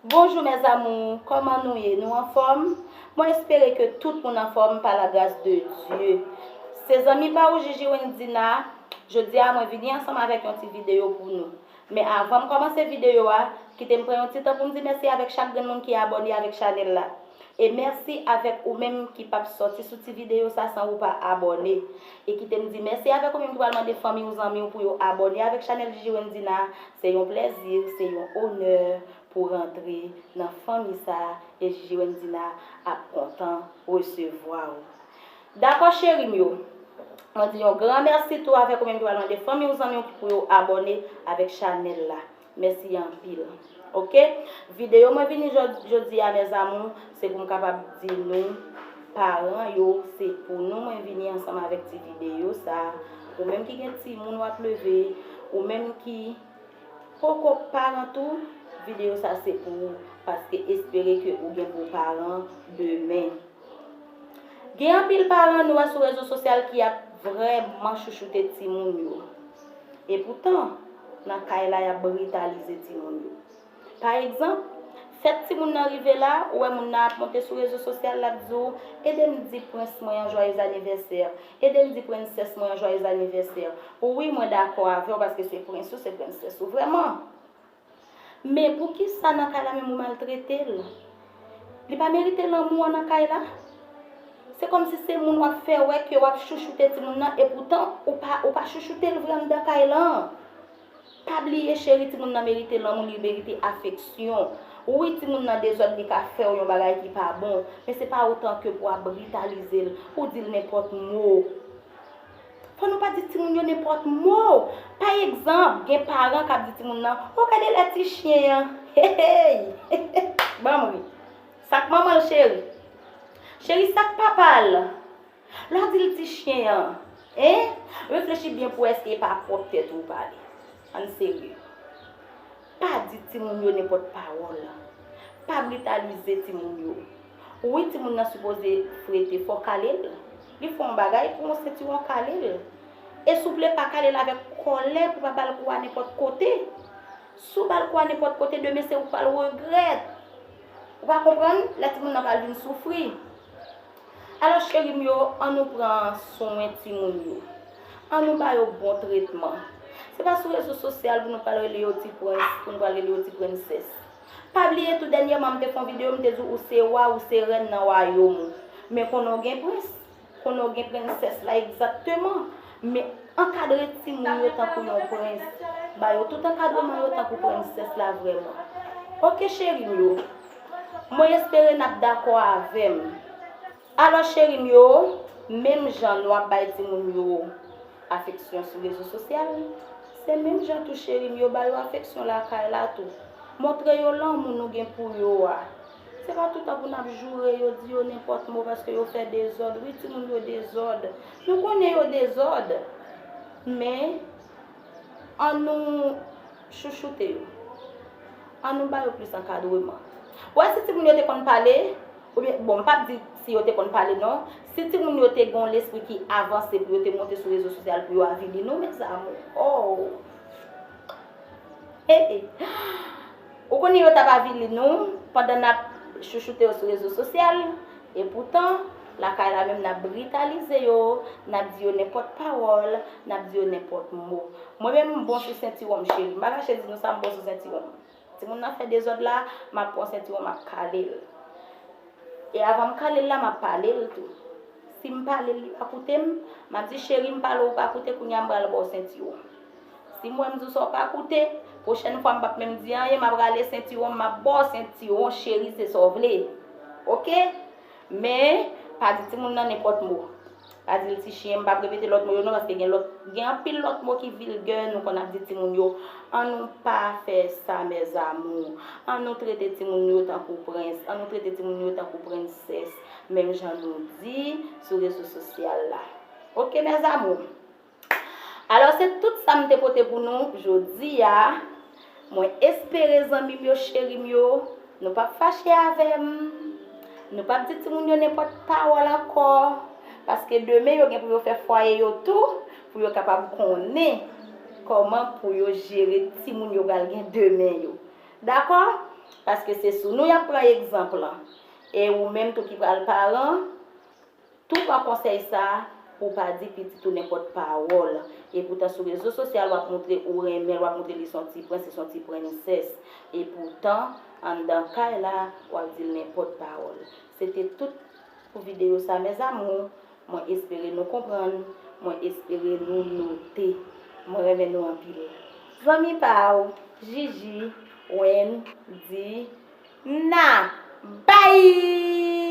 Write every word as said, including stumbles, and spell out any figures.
Bonjou mes amours, kòman nou ye? Nou anfòm? Mwen espere ke tout moun anfòm pa la grâce de Dieu. Se zanmi pa ou Gigi Wendina. Jodi a mwen vini ansanm avèk yon ti videyo pou nou. Men avan m kòmanse videyo a, kite m pran yon ti tan pou m di mèsi avèk chak grenn moun ki abòne avèk chanèl la. E mèsi avèk ou menm ki p ap sòti sou ti videyo sa san ou pa abòne. E kite m di mèsi avèk ou menm ki pral mande fanmi ou, zanmi ou pou yo abòne avèk chanèl Gigi Wendina. Se yon plèzi, se yon onè pou rantre nan fanmi sa e Gigi Wendina ap kontan resevwa ou. Dakò cheri m yo. Mwen di yon gran mèsi tou avèk ou menm ki pral mande fanmi ou, zanmi ou ki pou yo abòne avèk chanèl la. Mèsi anpil. Oke? Videyo mwen vini jò- jodi a mes amours, se pou m kapab di nou paran yo, se pou nou mwen vini ansanm avèk ti videyo sa. Ou menm ki gen timoun w ap leve, ou menm ki poko paran tou, videyo sa se pou ou, paske espere ke ou gen pou paran demen. Gen anpil paran nou wè sou rezo sosyal ki ap vrèman chouchoute timoun yo. Epoutan, nan kay la y ap britalize timoun yo. Pa egzanp, fèt timoun nan rive la, ou wè moun nan ap monte sou rezo sosyal, l ap di w, ede m di prens mwen an jwayez anivèsè, ede m di prensès mwen an jwayez anivèsè. Wi, mwen dakò avè w paske se prens ou, se prensès ou vrèman. Men poukisa nan kay la menm ou maltrete l? Li pa merite lanmou an nan kay la? Se kòmsi se moun w ap fè wè ke w ap chouchoute timoun nan, epoutan ou pa, ou pa chouchoute l vre anndan kay lan. Pa bliye cheri, timoun nan merite lanmou, li merite afeksyon. Wi, timoun nan dezòd, li ka fè w yon bagay ki pa bon, men se pa otan ke pou w ap britalize l, pou w di l nenpòt mo. Fò nou pa di timoun yo nenpòt mo. Pa egzanp, gen paran k ap di timoun nan, o gade lè ti chen an. Hey! Ban m ri. Sa k manman l cheri? Cheri, sa k papa l? Lè w di l ti chen an, en? Reflechi byen pou wè si e pa pwòp tèt ou w pale. Ann serye. Pa di timoun yo nenpòt pawòl. Pa britalize timoun yo. Wi, timoun nan sipoze frete, fò w kale l. Li fè yon bagay, pran yon sentiwon kale l. E souple pa kale l avèk kòlè pou pa ba l kou a nenpòt kote. Si w ba l kou a nenpòt kote, demen se ou k pral regrèt. Ou pa konprann? Lè timoun nan pral vin soufri. Alò cheri m yo, ann nou pran swen timoun yo. Ann nou ba yo bon tretman. Se pa sou rezo sosyal pou nou pral rele yo ti prens, pou nou pral rele yo ti prensès. Pa bliye tou dènyèman m te fè yon videyo, m te di w ou se wa, ou se rèn nan wayòm ou. Men konnen w gen prens, konnen w gen prensès la egzakteman. Men ankadre timoun yo tankou yon prens. Ba yo tout ankadreman yo tankou prensès la vrèman. Oke cheri m yo. Mwen espere n ap dakò avè m. Alò cheri m yo, menm jan nou ap bay timoun yo afeksyon sou rezo sosyal, se menm jan tou cheri m yo, ba yo afeksyon lakay la tou. Montre yo lanmou nou gen pou yo a. Se pa toutan pou n ap joure yo, di yo nenpòt mo paske yo fè dezòd. Wi, timoun yo dezòd. Nou konnen yo dezòd. Men, ann nou chouchoute yo. Ann nou ba yo plis ankadreman. Ou wè si timoun yo te konn pale, oubyen, bon, m p ap di si yo te konn pale non, si timoun yo te gen yon lespri ki avanse pou yo te monte sou rezo sosyal pou yo avili nou, mes amours. Oh! Hey! Ou konnen yo t ap avili nou pandan n ap chouchoute yo sou rezo sosyal, epoutan, lakay la menm n ap britalize yo, n ap di yo nenpòt pawòl, n ap di yo nenpòt mo. Mwen menm m bon sou sentiwon m cheri. M pa kache di nou sa, m bon sou sentiwon m. Timoun nan fè dezòd la, m ap pran sentiwon m ap kale l. E avan m kale l la, m ap pale l tou. Si m pale l, li pa koute m, m ap di cheri m pale w ou pa koute, kounye a m pral ba w sentiwon. Si m wè m di w sa w pa koute, pwochèn fwa m p ap menm di anyen, m ap rale sentiwon m, m ap ba w sentiwon cheri, se sa w vle. Oke? Men, pa di timoun nan nenpòt mo. Pa di l ti chen, m p ap repete lòt mo yo non, paske gen lòt, gen anpil lòt mo ki vilgè nou konn ap di timoun yo. Ann nou pa fè sa mes amours. Ann nou trete timoun yo tankou prens, ann nou trete timoun yo tankou prensès, menm jan nou di sou rezo sosyal la. Oke mes amours. Alò se tout sa m te pote pou nou jodi a. Mwen espere zanmi m yo, cheri m yo, nou p ap fache avè m. Nou p ap di timoun yo nenpòt pawòl ankò. Paske demen yo gen pou yo fè fwaye yo tou, pou yo kapab konnen kòman pou yo jere timoun yo pral gen demen yo. Dakò? Paske se sou nou y ap pran egzanp lan. E ou menm tou ki pral paran, tou pran konsèy sa a pou w pa di pitit ou nenpòt pawòl. Epoutan sou rezo sosyal w ap montre ou renmen l, w ap montre li se yon ti prens, se yon ti prensès. Epoutan anndan kay la w ap di l nenpòt pawòl. Se te tout pou videyo sa, mes amours. Mwen espere nou konprann. Mwen espere nou note. Mwen renmen nou anpil. Zanmi pa w, Jiji, Wendy, Na. Bye!